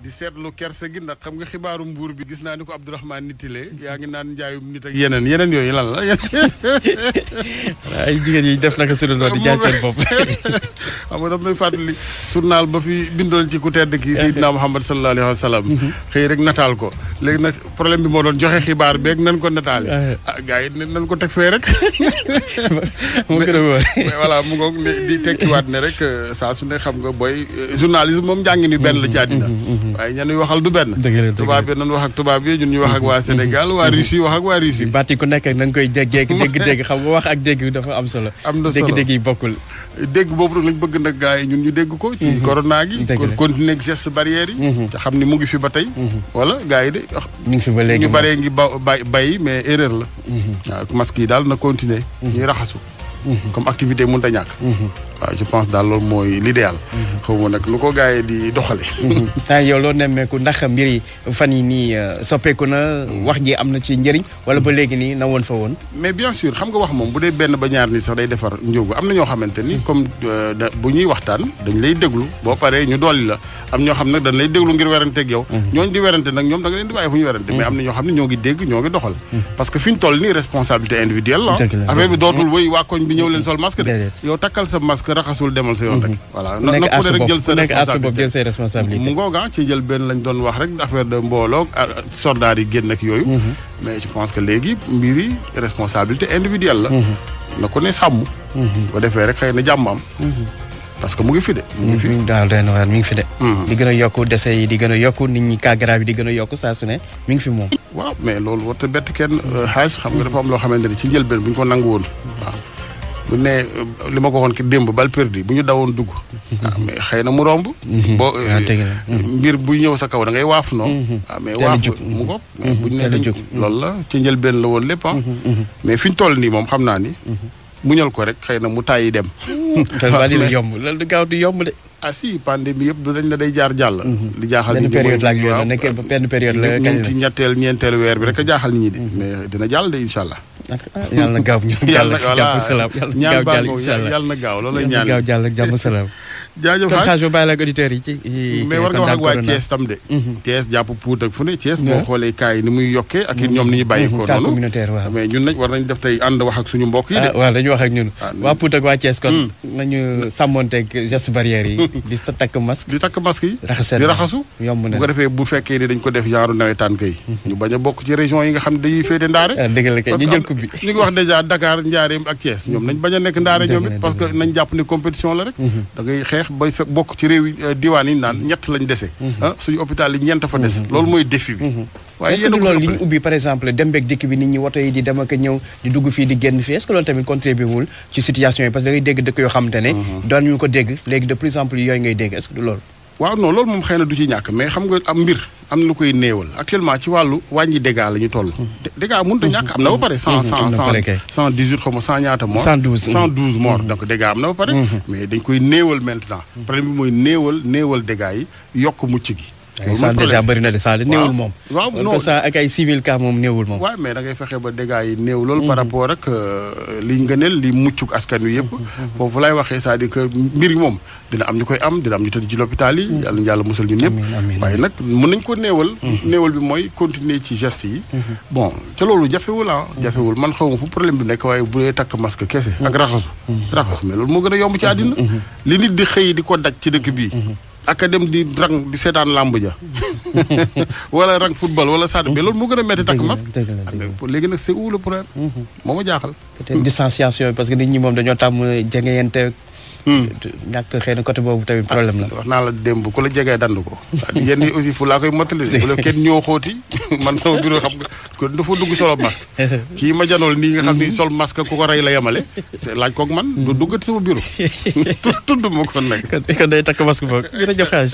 di seetlu kersa gi ndax xam nga xibaaru mbuur bi gis naa ni ko Abdourahmane nittilee yaa ngi naan njaayum nit ak yeneen yooyu lan la. ay jigéen yi def naka sunu doon di jaay seen bopp. xam nga daf may fàttali journal ba fi bindoon ci ku tedd kii Seydina Muhammad sallallahu alayhi wa sallam. xëy rek nataal ko léegi nag problème bi moo doon joxe xibaar beeg nan ko nataale. gars yi nan ko teg fee rek. mu gën a wóor. voilà mu ngoog di tekkiwaat ne rek saa su ne xam nga booy journalisme moom njàngi ni benn la ci àddina. waaye ñanuy waxal du benn. tubaab yi nañu wax ak tubaab yi ñun ñu wax ak waa Sénégal waa Russie wax ak waa Russie. baat yi ku nekk na nga koy dégg xam nga wax ak dégg dafa am solo. am na solo dégg-dégg yi bokkul. dégg boobu nag lañ bëgg nag gars yi ñun ñu dégg ko. ci corona gi. continuer ak geste barrière yi. te xam ni mu ngi fi ba tey. wala gars yi de wax. ñu ngi fi ba léegi ñu baree ngi bay mais erreur la. waaw masque yi daal na continuer. ñuy raxasu. comme activité mënut a ñàkk. waaw je pense daal loolu mooy l'idéal. xaw ma nag nu ko gars yi di doxale yow loo nemmeeku ndax mbir yi fan yi nii soppeeku na wax ji am na ci njëriñ wala ba léegi nii na woon fa woon. mais bien sûr xam nga wax moom bu dee benn ba ñaar nit sax day defar njóogu am na ñoo xamante ni comme bu ñuy waxtaan dañ lay déglu boo paree ñu dolli la am ñoo xam nag dañ lay déglu ngir weranteeg yow. ñooñu di werante nag ñoom da nga leen di bàyyi fu ñu werante mais am na ñoo xam ne ñoo ngi dégg ñoo ngi doxal. parce que fi ñu toll nii responsabilité individuelle la. affaire bi dootul wëy waa koñ bi ñëw leen sol masque de yow takkal sa masque raxasul demal sa yoon rek. voilà na ku ne rek jël sa responsabilité mu ngooga ci jël benn lañ doon wax rek affaire de mbooloo soldat yi génn ak yooyu. mais je pense que léegi mbir yi responsabilité individuelle la. na ko ne sàmm. ko defee rek xëy na jàmm am. parce que mu ngi fi de. mu ngi fi daal day na mi ngi fi de. di gën a yokku décès yi di gën a yokku nit ñi cas grave yi di gën a yokku saa su ne mi ngi fi moom. waaw mais loolu warut a bett kenn xaaj xam nga dafa am loo xamante ni ci njëlbeen bu ñu ko nangu woon waaw. bu ne li ma ko waxoon ki démb bal perdu bu ñu dawoon dugg. mais xëy na mu romb. boo mbir bu ñëw sa kaw da ngay waaf noonu. mais waaf mu ko. mais bu ñu nee dañ loolu la ci njëlbeen la woon lépp mais fi ñu toll nii moom xam naa ni. muñal ko rek xëy na mu tàyyi dem. waaw dina yomb loolu du gaaw du yomb de. ah si pandémie yëpp du dañ la day jaar jàll. li jaaxal nit ñi période la ak benn période la ñu ci ñeenteelu weer bi rek a jaaxal nit ñi de. mais dina jàll de incha allah. yàlla na gaaw ñu jàll ak jàmm salaam yàlla na gaaw loolu la ñaan gaaw jàll ak jàmm salaam. jaajëf xaaj ba bàyyi la ak auditeurs yi ci. mais war nga wax ak waa Thiès tam de. Thiès jàpp Pout ak fu ne Thiès boo xoolee cas yi ni muy yokkee ak ñoom ni ñu bàyyi ko noonu communautaire waaw mais ñun nag war nañ def tey ànd wax ak suñu mbokk yi de. waaw dañu wax ak ñun waa Pout ak waa Thiès kon nañu sàmmonteeg geste barrière yi di sa takk masque di takk masque yi di raxasu yomb na bu ko defee bu fekkee ni dañ ko def genre nawetaan kay ñu bañ a bokk ci région yi nga xam ne dañuy féete ndaare dëgg la kay ñu jël coupe bi ñu ngi wax déjà Dakar Njaareem ak Thiès ñoom nañ bañ a nekk ndaare ñoom it parce que nañ jàpp ni compétition la rek da ngay xeex ba fekk bokk ci réew yi diwaan yi naan ñett lañ dese suñu hôpital yi ñeent fa des loolu mooy défi bi waaye est-ce que loolu li ñu ubbi par exemple dem beeg dikk bi nit ñi woto yi di dem ak ñëw di dugg fii di génn fii est-ce que loolu tamit contribué wul ci situation yi parce que da ngay dégg dëkk yoo xamante ne doon ñu ko dégg léegi de plus en plus yooyu ngay dégg est-ce que du loolu waaw non loolu moom xëy na du ci ñàkk mais xam nga am mbir am na lu koy néewal actuellement ci wàllu wàññi dégâts la ñu toll dégâts mënut a ñàkk am na ba pare 118 xaw ma 100 ñaata morts 112 morts donc dégâts am na ba pare mais dañ koy néewal maintenant problème bi mooy néewal dégâts yi yokk mucc gi ça déjà bëri na de ça néewul moom waaw non ça ak ay 6000 cas moom néewul moom waaw mais da ngay fexe ba dégâts yi néew loolu par rapport ak li ngëneel li muccuk askan wi yëpp foofu lay waxee c'est-à-dire que mbir yi moom dina am ñu koy am dina am ñu tëdd ci l'hôpital yi yàlla na yàlla musal ñun ñëpp waaye nag mën nañ ko néewal bi mooy continuer ci gestes yi bon ca loolu jafewul jafewul man xaw ma fu problème bi nekk waaye bu dee takk masque kese ak raxasu mais loolu moo gën a yomb ci àddina li nit di xëy di ko daj ci dëkk bii ak dem di rang di seetaan làmb ja wala rang football wala sàdd mais loolu moo gën a metti takk masque léegi nag c'est où le problème moo ma jaaxal peut-être distanciation parce que nit ñi moom dañoo tàmm jegeyante ñàkk xëy na côté boobu tamit problème la wax naa la démb ku la jegee dand ko yenn yi aussi fu laa koy mottali bu la kenn ñoo xóoti man sama bureau xam nga ko dafa dugg solo masque kii ma janool nii nga xam ni sol masque ku ko rey la yemale laaj koog man du duggati sama bureau tudd ma kon nag kon day takk masque boog jërëjëf xaaj